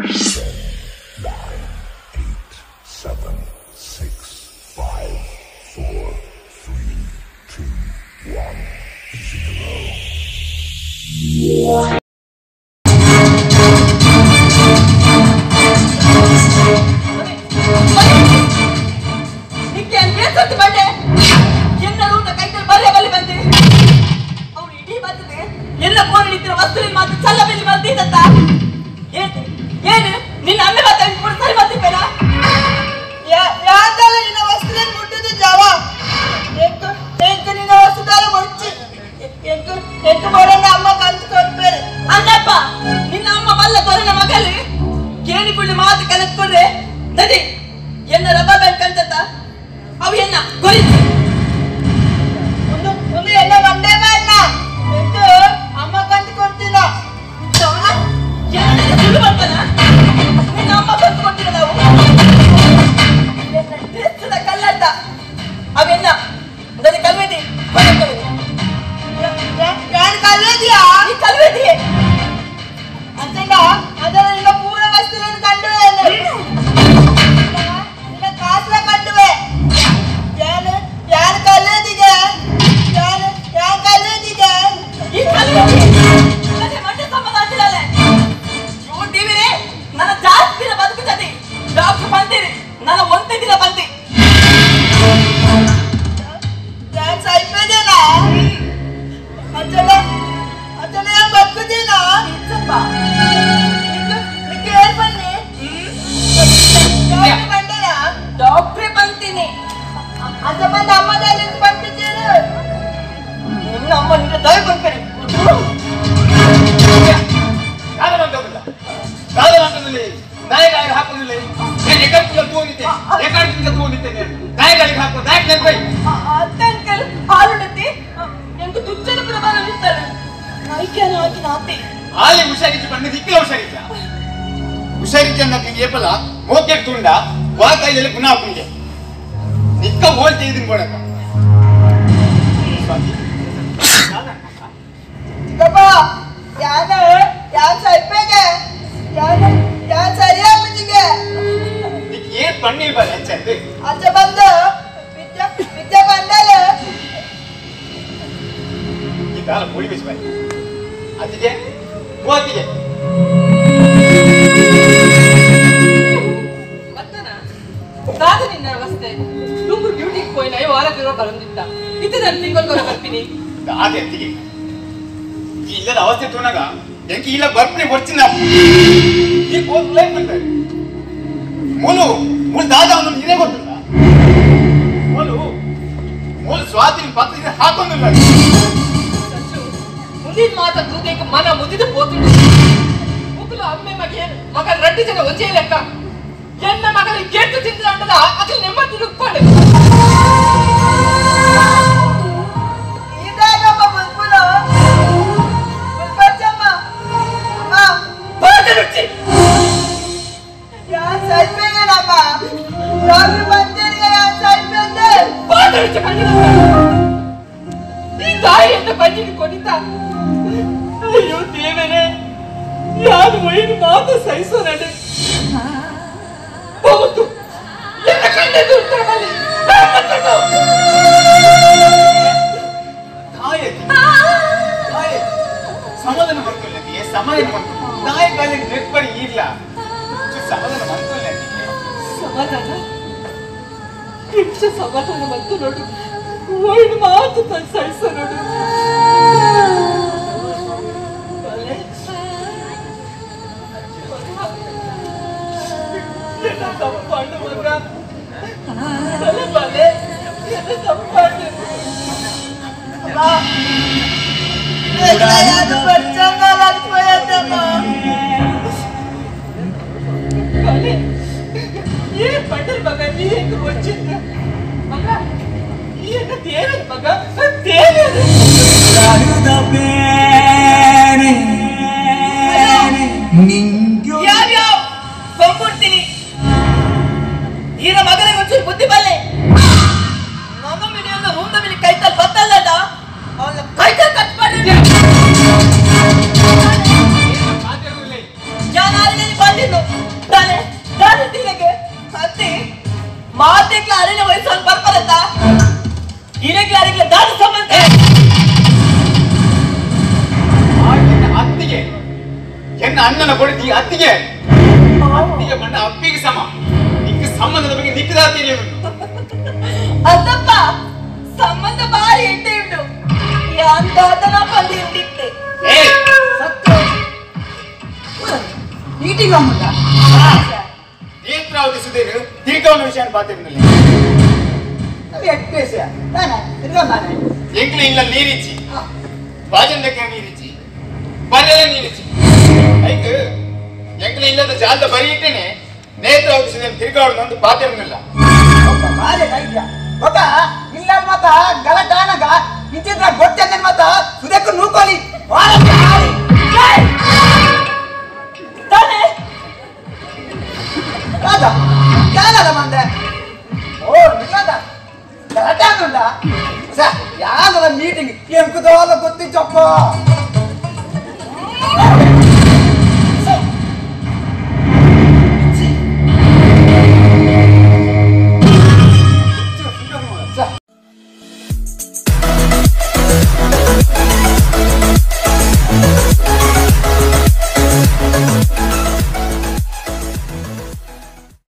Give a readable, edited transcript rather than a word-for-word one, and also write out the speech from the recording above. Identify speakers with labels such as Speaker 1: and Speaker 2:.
Speaker 1: 10, 9, 8, 7, 6, 5, 4, 3, 2, 1, 0.
Speaker 2: ಬಂದಿದ್ದು. ತಾನೆ ತಾನೆ ತಿನ್ನಕ್ಕೆ ಅತ್ತೆ ಮಾತೆಕ್ಲ ಅರೆನ ವಯಸ್ಸನ್ನು ಬರ್ಪರತ್ತ ಇರಕ್ಲ ಅರೆಗ್ಲ ದಾದ ಸಂಬಂಧ
Speaker 3: ಅತ್ತಿಗೆ ಎನ್ನ ಅಣ್ಣನ ಕೊಡಿತಿ ಅತ್ತಿಗೆ ಅತ್ತಿಗೆ ಬಣ್ಣ ಅಪ್ಪಿಗೆ ಸಮ ನಿಕ್ಕ ಸಂಬಂಧದ ಬಗ್ಗೆ ನಿಕ್ಕದಾತೀನಿ.
Speaker 2: ಅದಪ್ಪ ಸಂಬಂಧ ಬಾರಿ ಎಡ್ಡೆ ಉಂಟು ಯಾಂದಾತನ ಬಂದಿದ್ದಿತ್ತೆ.
Speaker 4: ಮೀಟಿಂಗ್ ಅಮ್ಮುಂಡ
Speaker 3: ನೇತ್ರಾವತಿ ಸುಧೀರ್ ದೀರ್ಘವನ ವಿಷಯ ಪಾತಿರ್ನಲ್ಲಿ
Speaker 4: ಎಡ್ಪೇಸ ತಾನೆ ತಿರ್ಗಂದಾನೆ.
Speaker 3: ಎಂಕ್ಲು ಇಲ್ಲ ನೀರಿಚ್ಚಿ ಬಾಜಂದಕ್ಕೆ ನೀರಿಚ್ಚಿ ಬರೆಲ್ಲ ನೀರಿಚ್ಚಿ ಐಕ್ ಎಂಕ್ಲು ಇಲ್ಲದ ಜಾಲದ ಬರಿ ಇಟ್ಟೇನೆ ನೇತ್ರಾವತಿ ಸುಧೀರ್ ತಿರ್ಗಾವಣ ನಂದು ಪಾತಿರ್ನಿಲ್ಲ.
Speaker 4: ಬಾರೆ ಐಡಿಯಾ ఒక ಇಲ್ಲ ಮತ ಗಲಟಾನಗ ಇಂಚಿದ್ರ ಗೊಟ್ಟೆಂದನ್ ಮತ ಸುದಕ್ಕೆ ನೂಕೋಲಿ ವಾರಕ್ಕೆ ಹಾರಿ
Speaker 2: ತಾನೆ
Speaker 4: ರಾಜ ಯಾರದ ಮಂದೆ ಓ ನಿಲ್ಲದ ಗಲಟಾನುಂಡ ಯಾರದ ಮೀಟಿಂಗ್ ಎಂಕುದೋಲ ಗೊತ್ತಿಚ್ಚಪ್ಪ.